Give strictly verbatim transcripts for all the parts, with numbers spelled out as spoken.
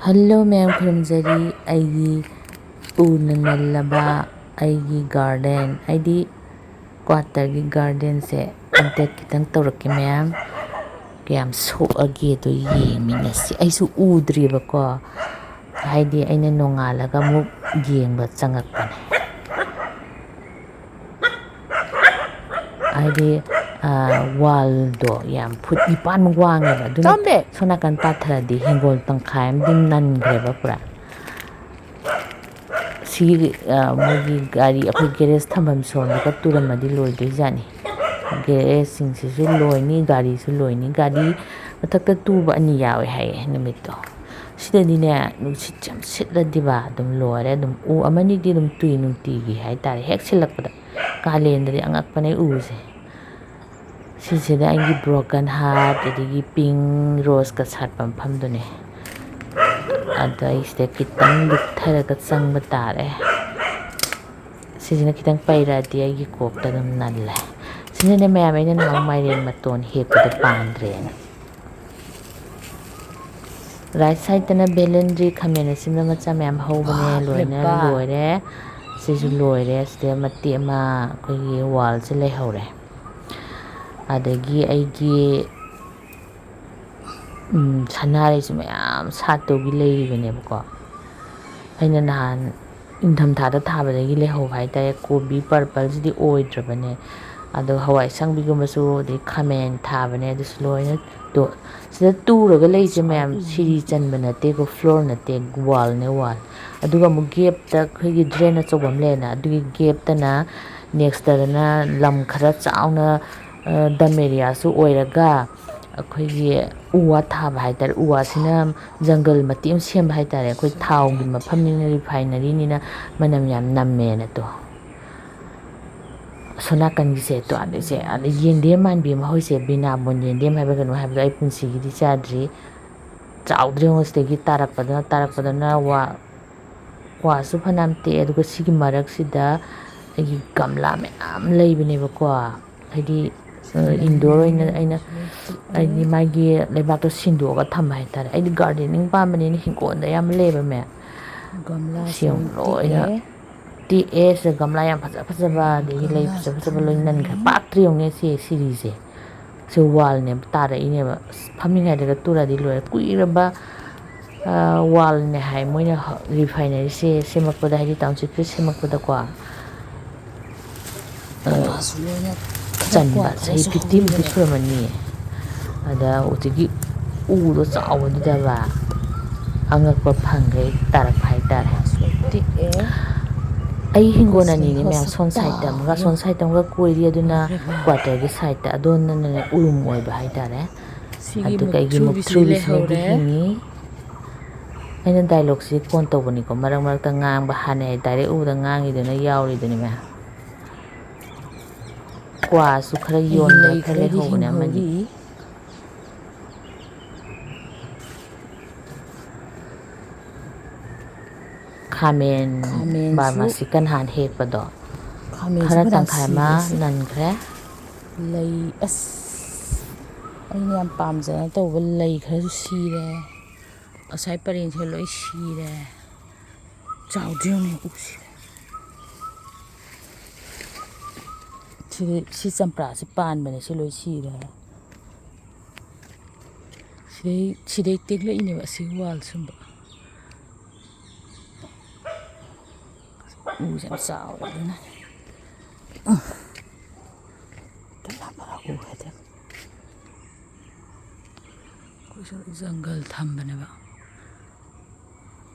Hello ꯃꯌꯥꯝ, ꯈꯨꯔꯨꯝꯖꯔꯤ꯫ ꯑꯩꯒꯤ ꯎꯅ ꯅꯜꯂꯕ ꯑꯩꯒꯤ ꯒꯥꯔꯗꯦꯟ, ꯍꯥꯏꯗꯤ ꯀ꯭ꯋꯥꯇꯔꯒꯤ ꯒꯥꯔꯗꯦꯟꯁꯦ ꯑꯞꯗꯦꯠ ꯈꯤꯇꯪ ꯇꯧꯔꯛꯀꯦ ꯃꯌꯥꯝ꯫ ꯀꯌꯥꯝ ꯁꯣꯛꯑꯒꯦꯗꯣ ꯌꯦꯡꯃꯤꯟꯅꯁꯤ꯫ ꯑꯩꯁꯨ ꯎꯗ꯭ꯔꯤꯕꯀꯣ, ꯍꯥꯏꯗꯤ ꯑꯩꯅ ꯅꯣꯡꯉꯥꯜꯂꯒ ꯑꯃꯨꯛ ꯌꯦꯡꯕ ꯆꯪꯉꯛꯄꯅꯦ꯫ ꯍꯥꯏꯗꯤ, ꯑ, ꯋꯥꯜꯗꯣ ꯌꯥꯝ ꯐꯨꯠ ꯅꯤꯄꯥꯟꯃꯨꯛ ꯋꯥꯡꯉꯦꯕ꯫ ꯑꯗꯨꯅ ꯆꯥꯝꯕꯦ! ꯁꯣꯝ ꯅꯥꯀꯟ ꯄꯥꯊꯔꯗꯤ ꯍꯤꯡꯒꯣꯜ ꯇꯪꯈꯥꯏ ꯑꯃꯗꯤ ꯅꯟꯈ꯭ꯔꯦꯕ ꯄꯨꯔꯥ꯫ ꯁꯤꯒꯤ, ꯑ, ꯃꯣꯏꯒꯤ ꯒꯥꯔꯤ, ꯑꯩꯈꯣꯏ ꯒꯦꯔꯦꯖ ꯊꯝꯐꯝ ꯁꯣꯝꯗꯒ ꯇꯨꯔꯝꯃꯗꯤ ꯂꯣꯏꯗꯣꯏꯖꯥꯠꯅꯤ꯫ ꯒꯦꯔꯦꯖꯁꯤꯡꯁꯤꯁꯨ ꯂꯣꯏꯅꯤ, ꯒꯥꯔꯤꯁꯨ ꯂꯣꯏꯅꯤ꯫ ꯒꯥꯔꯤ ꯃꯊꯛꯇ ꯇꯨꯕ ꯑꯅꯤ ꯌꯥꯎꯋꯦ ꯍꯥꯏꯌꯦ ꯅꯨꯃꯤꯠꯇꯣ꯫ ꯁꯤꯗꯗꯤꯅꯦ, ꯅꯨꯡꯁꯤꯠ ꯌꯥꯝ ꯁꯤꯠꯂꯗꯤꯕ, ꯑꯗꯨꯝ ꯂꯣꯏꯔꯦ꯫ ꯑꯗꯨꯝ ꯎ ꯑꯃꯅꯤꯗꯤ ꯑꯗꯨꯝ ꯇꯨꯏ ꯅꯨꯡꯇꯤꯒꯤ ꯍꯥꯏꯇꯥꯔꯦ, ꯍꯦꯛ ꯁꯤꯠꯂꯛꯄꯗ꯫ ꯀꯥꯂꯦꯟꯗꯗꯤ ꯑꯉꯛꯄꯅꯦ ꯎꯁꯦ꯫ ꯁꯤꯁꯤꯗ ꯑꯩꯒꯤ broken heart, ꯑꯗꯒꯤ pink roseꯀ ꯁꯥꯠꯄ ꯃꯐꯝꯗꯨꯅꯦ꯫ ꯑꯗ ꯑꯩ ꯁꯤꯗ ꯈꯤꯇꯪ ꯂꯨꯞꯊꯔꯒ ꯆꯪꯕ ꯇꯥꯔꯦ꯫ ꯁꯤꯁꯤꯅ ꯈꯤꯇꯪ ꯄꯩꯔꯛꯑꯗꯤ ꯑꯩꯒꯤ ꯀꯣꯛꯇ ꯑꯗꯨꯝ ꯅꯜꯂꯦ꯫ ꯁꯤꯅꯅꯦ ꯃꯌꯥꯝ, ꯑꯩꯅ ꯅꯍꯥꯟ ꯃꯥꯏꯔꯦꯟ ꯃꯇꯣꯟ ꯍꯦꯛꯄꯗ ꯄꯥꯟꯗ꯭ꯔꯦꯅ꯫ Right sideꯇꯅ ꯕꯦꯂꯦꯟꯗ꯭ꯔꯤ, ꯈꯥꯃꯦꯟ ꯑꯁꯤꯟꯕ ꯃꯆꯥ ꯃꯌꯥꯝ ꯍꯧꯕꯅꯦ, ꯂꯣꯏꯅ ꯂꯣꯏꯔꯦ꯫ ꯁꯤꯁꯨ ꯂꯣꯏꯔꯦ꯫ ꯁꯤꯗ ꯃꯇꯦꯛ ꯑꯃ ꯑꯩꯈꯣꯏꯒꯤ ꯋꯥꯜꯁꯦ ꯂꯩꯍꯧꯔꯦ꯫ ꯑꯗꯒꯤ ꯑꯩꯒꯤ, ꯎꯝ, ꯁꯅꯥꯔꯩꯁꯨ ꯃꯌꯥꯝ ꯁꯥꯠꯇꯧꯒꯤ ꯂꯩꯔꯤꯕꯅꯦꯕꯀꯣ꯫ ꯑꯩꯅ ꯅꯍꯥꯟ ꯏꯪꯊꯝꯊꯥꯗ ꯊꯥꯕꯗꯒꯤ ꯂꯩꯍꯧꯕ ꯍꯥꯏꯇꯥꯔꯦ꯫ ꯀꯣꯕꯤ purpleꯁꯤꯗꯤ ꯑꯣꯏꯗ꯭ꯔꯕꯅꯦ꯫ ꯑꯗꯣ ꯍꯋꯥꯏ ꯑꯁꯪꯕꯤꯒꯨꯝꯕꯁꯨ, ꯑꯗꯩ ꯈꯥꯃꯦꯟ ꯊꯥꯕꯅꯦ, ꯑꯗꯨꯁꯨ ꯂꯣꯏꯅ ꯇꯨ-, ꯁꯤꯗ ꯇꯨꯔꯒ ꯂꯩꯁꯦ ꯃꯌꯥꯝ, ꯁꯤꯔꯤ ꯆꯟꯕ ꯅꯠꯇꯦꯀꯣ, floorꯅꯠꯇꯦ, wallꯅꯦ, wall꯫ ꯑꯗꯨꯒ ꯑꯃꯨꯛ gapꯇ ꯑꯩꯈꯣꯏꯒꯤ drain ꯑꯆꯧꯕ ꯑꯃ ꯂꯩꯌꯦꯅ, ꯑꯗꯨꯒꯤ gapꯇꯅ nextꯇꯅ ꯂꯝ ꯈꯔ ꯆꯥꯎꯅ, ꯑ, dump areaꯁꯨ ꯑꯣꯏꯔꯒ ꯑꯩꯈꯣꯏꯒꯤ ꯎ ꯋꯥ ꯊꯥꯕ ꯍꯥꯏꯇꯥꯔꯦ꯫ ꯎ ꯋꯥꯁꯤꯅ ꯖꯪꯒꯜ ꯃꯇꯦꯛ ꯑꯃ ꯁꯦꯝꯕ ꯍꯥꯏꯇꯥꯔꯦ꯫ ꯑꯩꯈꯣꯏ ꯊꯥꯎꯒꯤ ꯃꯐꯝꯅꯤꯅ, refineryꯅꯤꯅ ꯃꯅꯝ ꯌꯥꯝ ꯅꯝꯃꯦꯅ ꯇꯣ꯫ ꯑꯁꯣꯝ ꯅꯥꯀꯟꯒꯤꯁꯦ ꯇꯣ, ꯑꯗꯩꯁꯦ, ꯑꯗ ꯌꯦꯟꯗꯦꯝ ꯃꯥꯟꯕꯤ ꯑꯃ ꯍꯧꯔꯤꯁꯦ, ꯕꯤꯅꯥꯕꯣꯟ ꯌꯦꯟꯗꯦꯝ ꯍꯥꯏꯕ ꯀꯩꯅꯣ ꯍꯥꯏꯕꯗꯣ, ꯑꯩ ꯄꯨꯟꯁꯤꯒꯤꯗꯤ ꯆꯥꯗ꯭ꯔꯤ꯫ ꯆꯥꯎꯗ꯭ꯔꯦ ꯌꯦꯡꯉꯣ, ꯁꯤꯗꯒꯤ ꯇꯥꯔꯛꯄꯗꯨꯅ, ꯇꯥꯔꯛꯄꯗꯨꯅ ꯋꯥ-, ꯋꯥꯁꯨ ꯐꯅꯌꯥꯝ ꯇꯦꯛꯑꯦ꯫ ꯑꯗꯨꯒ ꯁꯤꯒꯤ ꯃꯔꯛꯁꯤꯗ ꯑꯩꯒꯤ ꯒꯝꯂꯥ ꯃꯌꯥꯝ ꯂꯩꯕꯅꯦꯕꯀꯣ, ꯍꯥꯏꯗꯤ ꯏꯟꯗꯣꯔ ꯑꯣꯏꯅ ꯑꯩꯅ, ꯍꯥꯏꯗꯤ ꯃꯥꯒꯤ ꯂꯩꯕꯥꯛꯇꯣ ꯁꯤꯟꯗꯣꯛꯑꯒ ꯊꯝꯕ ꯍꯥꯏꯇꯥꯔꯦ꯫ ꯑꯩꯗꯤ ꯒꯥꯔꯗꯦꯅꯤꯡ ꯄꯥꯝꯕꯅꯤꯅ ꯍꯤꯡꯒꯣꯜꯗ ꯌꯥꯝ ꯂꯩꯕꯃꯦ꯫ ꯁꯤ ꯌꯦꯡꯉꯨ, ꯂꯣꯏꯅ ꯇꯦꯛꯑꯦ꯫ ꯁꯤꯗ ꯒꯝꯂꯥ ꯌꯥꯝ ꯐꯖ ꯐꯖꯕ, ꯑꯗꯒꯤ ꯂꯩ ꯐꯖ ꯐꯖꯕ ꯂꯣꯏ ꯅꯟꯈ꯭ꯔꯦ꯫ ꯄꯥꯛꯇ꯭ꯔꯤ ꯌꯦꯡꯉꯨꯅꯦ ꯁꯤ ꯁꯤꯔꯤꯁꯦ꯫ ꯁꯤ ꯋꯥꯜꯅꯦꯕ ꯇꯥꯔꯛꯏꯅꯦꯕ꯫ ꯑꯁ, ꯐꯝꯃꯤꯉꯩꯗꯒ ꯇꯨꯔꯗꯤ ꯂꯣꯏꯔꯦ꯫ ꯀꯨꯏꯔꯕ, ꯑ, ꯋꯥꯜꯅꯦ ꯍꯥꯏ ꯃꯣꯏꯅ ꯍ-, ꯔꯤꯐꯥꯏꯅꯔꯤꯁꯦ ꯁꯦꯝꯃꯛꯄꯗ, ꯍꯥꯏꯗꯤ ꯇꯥꯎꯟꯁꯤꯞꯁꯦ ꯁꯦꯝꯃꯛꯄꯗꯀꯣ꯫ ꯑ, ꯃꯥꯁꯨ ꯂꯣꯏꯅ ꯈꯔ ꯆꯟꯕ, ꯀ꯭ꯋꯥ ꯆꯍꯤ ꯈꯔꯁꯨ ꯐꯤꯐꯇꯤꯃꯨꯛꯇꯤ ꯍꯧꯕꯅꯦ꯫ ꯁꯨꯔꯝꯃꯅꯤꯌꯦ꯫ ꯑꯗ ꯍꯧꯖꯤꯛꯀꯤ ꯎꯗꯣ ꯆꯥꯎꯕꯗꯨꯗꯕ ꯑꯉꯛꯄ ꯐꯪꯈꯩ ꯇꯥꯔꯛꯄ ꯍꯥꯏꯇꯥꯔꯦ꯫ ꯃꯥꯁꯨ ꯂꯣꯏ ꯇꯤꯛꯑꯦ꯫ ꯑꯩ ꯍꯤꯡꯒꯣꯜ ꯑꯁ, ꯑꯅꯤꯅꯦ ꯃꯌꯥꯝ, ꯍꯣꯁꯄꯤꯇꯥꯜ꯫ ꯁꯣꯝ ꯁꯥꯏꯠꯇ ꯑꯃꯒ, ꯁꯣꯝ ꯁꯥꯏꯠꯇ ꯑꯃꯒ ꯀꯣꯏꯔꯤ, ꯑꯗꯨꯅ ꯀ꯭ꯋꯥꯇꯔꯒꯤ ꯁꯥꯏꯠꯇ, ꯑꯗꯣꯝꯗꯅꯅꯦ ꯎꯔꯨꯝ ꯑꯣꯏꯕ ꯍꯥꯏꯇꯥꯔꯦ꯫ ꯁꯤꯒꯤ ꯑꯗꯨꯒ ꯑꯩꯒꯤ ꯃꯨꯛꯊ꯭ꯔꯨꯕꯤꯁꯤꯗꯤ ꯃꯨꯛꯊ꯭ꯔꯨꯕꯤꯁꯤꯅꯗꯤ ꯂꯩꯍꯧꯔꯦ꯫ ꯍꯤꯡꯉꯤ꯫ ꯑꯩꯅ ꯗꯥꯏꯂꯣꯛꯁꯤ ꯀꯣꯟ ꯇꯧꯕꯅꯤꯀꯣ, ꯃꯔꯛ ꯃꯔꯛꯇ ꯉꯥꯡꯕ ꯍꯥꯟꯅꯩ ꯍꯥꯏ, ꯗꯥꯏꯔꯦꯛ ꯎꯕꯗ ꯉꯥꯡꯉꯤꯗꯨꯅ ꯌꯥꯎꯔꯤꯗꯨꯅꯤ ꯃꯌꯥꯝ꯫ ꯀ꯭ꯋꯥꯁꯨ ꯈꯔ ꯑꯩꯒꯤ ꯌꯣꯟꯕ ꯂꯩ ꯈꯔ ꯈꯔꯗꯤ ꯂꯩꯍꯧꯕꯅꯦ ꯑꯃꯅꯤ꯫ ꯍꯤꯡꯍꯧꯔꯤ꯫ ꯈꯥꯃꯦꯟ ꯈꯥꯃꯦꯟꯁꯨ, ꯕꯥꯔꯃꯥꯁꯤꯀꯟ ꯍꯥꯟꯅ ꯍꯦꯛꯄꯗꯣ ꯈꯥꯃꯦꯟꯁꯨ ꯈꯔ ꯐꯅꯌꯥꯝ ꯇꯪꯈꯥꯏ ꯑꯃ ꯁꯤꯔꯦ꯫ ꯅꯟꯈ꯭ꯔꯦ꯫ ꯂꯩ, ꯑꯁ, ꯑꯩꯅ ꯌꯥꯝ ꯄꯥꯝꯖꯅ ꯇꯧꯕ ꯂꯩ ꯈꯔꯁꯨ ꯁꯤꯔꯦ꯫ ꯉꯁꯥꯏ ꯄꯔꯦꯡꯁꯦ ꯂꯣꯏ ꯁꯤꯔꯦ꯫ ꯆꯥꯎꯗ꯭ꯔꯤꯕꯅꯦ ꯎꯁꯦ꯫ ꯁꯤꯗꯤ, ꯁꯤ ꯆꯝꯄ꯭ꯔꯥꯁꯤ ꯄꯥꯟꯕꯅꯦ, ꯁꯤ ꯂꯣꯏ ꯁꯤꯔꯦ꯫ ꯁꯤꯗꯩ, ꯁꯤꯗꯩ ꯇꯦꯛꯂꯛꯏꯅꯦꯕ ꯑꯁꯤꯒꯤ ꯋꯥꯜ ꯁꯨꯝꯕ꯫ ꯎꯁꯦ ꯌꯥꯝ ꯆꯥꯎꯔꯦ ꯑꯗꯨꯅ꯫ ꯎꯝ꯫ ꯑꯗꯨꯅ ꯐꯔ ꯎꯔꯦ ꯑꯗꯨ꯫ ꯑꯩꯈꯣꯏꯁꯨ ꯖꯪꯒꯜ ꯊꯝꯕꯅꯦꯕ꯫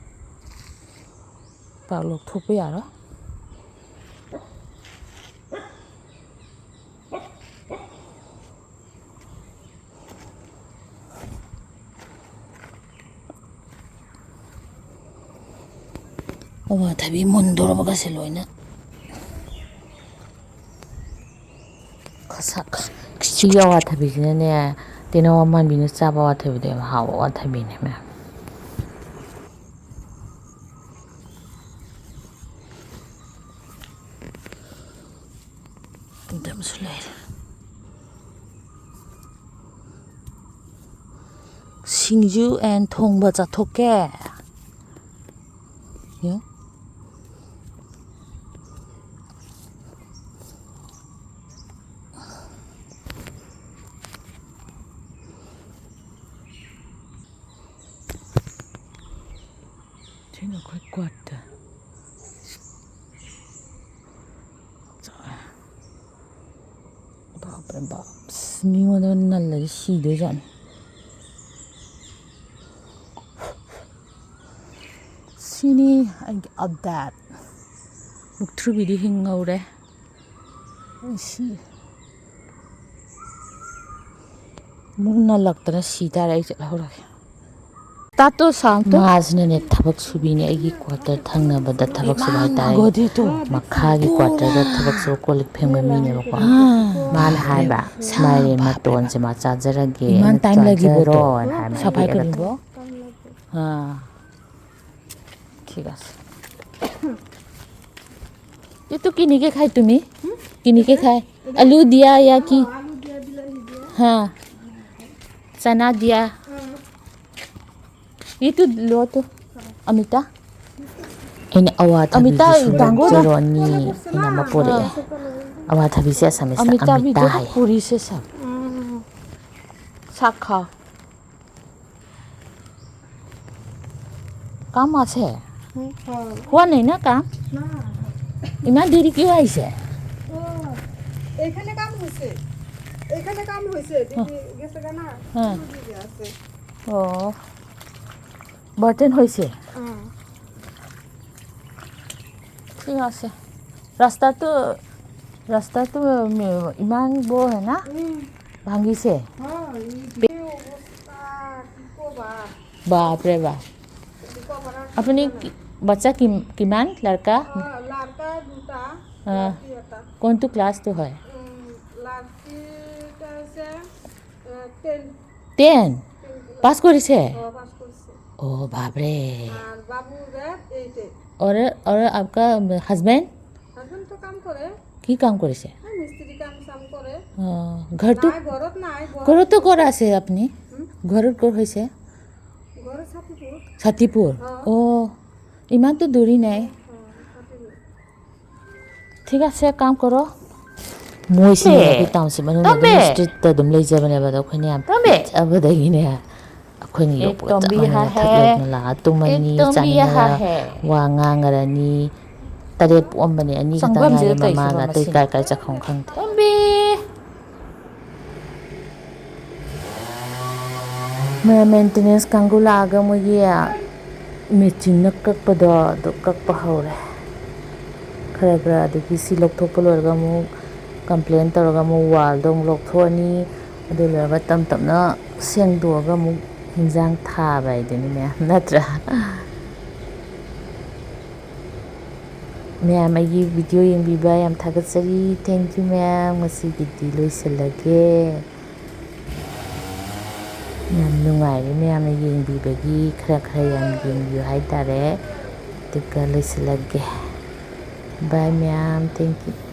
ꯄꯥꯛ ꯂꯧꯊꯣꯛꯄ ꯌꯥꯔꯣꯏ꯫ ꯑꯋꯥꯊꯕꯤ ꯃꯨꯟꯗꯣꯔꯕꯒꯁꯦ ꯂꯣꯏꯅ ꯈꯁꯛ ꯈꯁꯛ꯫ ꯁꯤꯒꯤ ꯑꯋꯥꯊꯕꯤꯁꯤꯅꯅꯦ, ꯇꯦꯅꯧ ꯑꯃꯥꯟꯕꯤꯅ ꯆꯥꯕ ꯑꯋꯥꯊꯕꯤꯗꯣ ꯌꯥꯝ ꯍꯥꯎꯕ ꯑꯋꯥꯊꯕꯤꯅꯦ ꯃꯌꯥꯝ꯫ ꯑꯗꯨꯝꯁꯨ ꯂꯩꯔꯦ꯫ ꯁꯤꯡꯖꯨ and ꯊꯣꯡꯕ ꯆꯥꯊꯣꯛꯀꯦ꯫ ꯌꯦꯡꯉꯨ꯫ ꯁꯤꯅ ꯑꯩꯈꯣꯏ quarter꯫ ꯕꯥꯞꯔꯦ ꯕꯥꯞ꯫ ꯑꯁ, ꯃꯤꯉꯣꯟꯗ ꯅꯜꯂꯗꯤ ꯁꯤꯗꯣꯏꯖꯥꯠꯅꯤ꯫ ꯁꯤꯅꯤ ꯑꯩꯒꯤ update꯫ ꯃꯨꯛꯊ꯭ꯔꯨꯕꯤꯗꯤ ꯍꯤꯡꯍꯧꯔꯦ꯫ ꯑꯩ ꯁꯤ ꯑꯃꯨꯛ ꯅꯜꯂꯛꯇꯅ ꯁꯤ ꯇꯥꯔꯦ꯫ ꯑꯩ ꯆꯠꯍꯧꯔꯒꯦ꯫ ꯇꯥꯇꯣ ꯁꯥꯎꯟꯇꯣ꯫ ꯃꯥꯁꯤꯅꯅꯦ ꯊꯕꯛ ꯁꯨꯕꯤꯅꯦ, ꯑꯩꯒꯤ quarter ꯊꯪꯅꯕꯗ ꯊꯕꯛ ꯁꯨꯕ ꯍꯥꯏꯇꯥꯔꯦ꯫ ꯒꯣꯗꯤꯇꯣ꯫ ꯃꯈꯥꯒꯤ quarterꯗ ꯊꯕꯛ ꯁꯨꯕ ꯀꯣꯜ ꯂꯤꯛ ꯐꯦꯡꯕ ꯃꯤꯅꯦꯕꯀꯣ꯫ ꯑꯥ꯫ ꯃꯥꯅ ꯍꯥꯏꯕ, "ꯃꯥꯏꯔꯦꯟ ꯃꯇꯣꯟꯁꯦ ꯃꯥ ꯆꯥꯖꯔꯒꯦ, ꯏꯃꯥꯟ time ꯂꯩꯈꯤꯕꯗꯣ꯫ ꯆꯥꯖꯔꯣꯅ" ꯍꯥꯏꯕ ꯁꯐꯥꯏ ꯃꯥꯏꯀꯩꯗ꯫ ꯀꯔꯤꯕꯣ? ꯑꯥ꯫ ঠিক আছে। এইটো কিনিকে খাই তুমি? কিনিকে খাই? আলু দিয়া য়া কি? हाँ, चना दिया। এইটো লোৱাটো। অমিতা। ꯑꯩꯅ ꯑꯋꯥꯊꯕꯤꯗꯨꯁꯨ ꯑꯃꯤꯇꯥ ꯂꯧꯖꯔꯣꯅꯤ꯫ ꯑꯩꯅ ꯑꯃ ꯄꯣꯔꯛꯑꯦ꯫ ꯑꯋꯥꯊꯕꯤꯁꯦ ꯑꯁꯥꯃꯤꯁꯇ ꯑꯃꯤꯇꯥ ꯑꯃꯤꯇꯥ ꯍꯥꯏꯌꯦ꯫ ꯄꯨꯔꯤꯁꯦ ꯁꯥ꯫ ꯎꯝ꯫ ꯁꯥ ꯈꯥꯎ꯫ কাম আছে? হুম, হয়। হোৱা নাই না কাম? না। ইমান দেৰি কিয় আহিছে? অ, এইখানে কাম হৈছে। এইখানে কাম হৈছে। দিদি গেছেগা না? হ্যাঁ। দিদি আছে। অ, বাৰ্টেন হৈছে? অ। ঠিক আছে। ৰাস্তাটো, ৰাস্তাটো, উম, ইমান বৰ হয় না? উম। ভাঙিছে? হয়, এই যে অৱস্থা, কি ক'বা? বাপৰে বাপ। আপুনি কি, বাচ্চা কি, কিমান? লড়কা? অ, লড়কা দুটা, অ। লড়কি এটা। কোনটো ক্লাছটো হয়? উম, লড়কি এটা আছে, এ, ten. Ten? Ten class. Pass কৰিছে? অ, পাছ কৰিছে। অ, বাপৰে। আৰু বাবু যে এইটে। আৰু, আৰু আপোনাৰ হাজবেণ্ড? হাজবেণ্ড তো কাম কৰে। কি কাম কৰিছে? এই মিস্ত্ৰী কাম চাম কৰে। অ, ঘৰটো? নাই, ঘৰত নাই, ঘৰত ঘৰতো ক'ত আছে আপুনি? হুম? ঘৰত ক'ত হৈছে? ꯁꯥꯟꯇꯤꯄꯨꯔ? ꯑꯣ, ꯏꯃꯥꯟ ꯇꯨ ꯗꯨꯔꯤ ꯅꯦ꯫ ꯊꯤꯛ ꯍꯦ, ꯁꯦ ꯀꯥꯝ ꯀꯔꯣ꯫ ꯃꯣꯏꯁꯤꯅꯦ ꯇꯣꯝꯕꯤ! ꯑꯩꯈꯣꯏ ꯇꯥꯎꯟꯁꯤꯞ ꯃꯅꯨꯡꯗ ꯑꯗꯨꯝ ꯇꯣꯝꯕꯤ! ꯁ꯭ꯇ꯭ꯔꯤꯠꯇ ꯑꯗꯨꯝ ꯂꯩꯖꯕꯅꯦꯕ, ꯑꯗꯣ ꯑꯩꯈꯣꯏꯅ ꯌꯥꯝ ꯇꯣꯝꯕꯤ! ꯄꯤꯛꯆꯕꯗꯒꯤꯅꯦ, ꯑꯩꯈꯣꯏꯅ ꯑꯦ, ꯌꯣꯛꯄꯒ ꯆꯞ ꯇꯣꯝꯕꯤ ꯃꯥꯟꯅꯅ ꯊꯛ ꯍꯥꯍꯦ! ꯂꯣꯏꯗꯅ ꯂꯥꯛꯑ ꯑꯦ, ꯇꯨꯝꯃꯅꯤ, ꯇꯣꯝꯕꯤ ꯆꯥꯅꯤꯡꯉꯒ ꯍꯥꯍꯦ! ꯋꯥ ꯉꯥꯡꯉꯔꯅꯤ, ꯇꯔꯦꯠ ꯄꯣꯛꯑꯝꯕꯅꯦ, ꯑꯅꯤ ꯈꯛꯇ ꯆꯪꯐꯝꯁꯤꯗ ꯉꯥꯏꯔꯦ ꯇꯧꯔꯤꯁꯤꯕꯣ ꯃꯃꯥꯒ, ꯑꯇꯩ ꯃꯁꯤꯅ꯫ ꯀꯥꯏ ꯀꯥꯏ ꯆꯠꯈ꯭ꯔꯕꯅꯣ ꯈꯪꯗꯦ꯫ ꯇꯣꯝꯕꯤ! ꯃꯌꯥꯝ ꯃꯦꯟꯇꯦꯅꯦꯟꯁ ꯀꯥꯡꯕꯨ ꯂꯥꯛꯑꯒ ꯃꯣꯏꯒꯤ ꯃꯦꯆꯤꯟꯅ ꯀꯛꯄꯗꯣ ꯑꯗꯨ ꯀꯛꯄ ꯍꯧꯔꯦ꯫ ꯈꯔ ꯈꯔ ꯑꯗꯒꯤ ꯁꯤ ꯂꯧꯊꯣꯛꯄ ꯂꯣꯏꯔꯒ ꯑꯃꯨꯛ ꯀꯝꯄ꯭ꯂꯦꯟ ꯇꯧꯔꯒ ꯑꯃꯨꯛ ꯋꯥꯜꯗꯣ ꯑꯃꯨꯛ ꯂꯧꯊꯣꯛꯑꯅꯤ꯫ ꯑꯗꯨ ꯂꯣꯏꯔꯒ ꯇꯞ ꯇꯞꯅ ꯁꯦꯡꯗꯣꯛꯑꯒ ꯑꯃꯨꯛ ꯍꯤꯟꯖꯥꯡ ꯊꯥꯕ ꯍꯥꯏꯗꯨꯅꯤ ꯃꯌꯥꯝ, ꯅꯠꯇ꯭ꯔꯥ? ꯃꯌꯥꯝ ꯑꯩꯒꯤ ꯚꯤꯗꯤꯑꯣ ꯌꯦꯡꯕꯤꯕ ꯌꯥꯝ ꯊꯥꯒꯠꯆꯔꯤ꯫ Thank you ꯃꯌꯥꯝ꯫ ꯉꯁꯤꯒꯤꯗꯤ ꯂꯣꯏꯁꯤꯜꯂꯒꯦ꯫ ꯌꯥꯝ ꯅꯨꯡꯉꯥꯏꯔꯦ ꯃꯌꯥꯝꯅ ꯌꯦꯡꯕꯤꯕꯒꯤ꯫ ꯈꯔ ꯈꯔ ꯌꯥꯝ ꯌꯦꯡꯕꯤꯌꯨ ꯍꯥꯏꯇꯥꯔꯦ꯫ ꯑꯗꯨꯒ ꯂꯣꯏꯁꯤꯜꯂꯒꯦ꯫ Bye ꯃꯌꯥꯝ꯫ Thank you꯫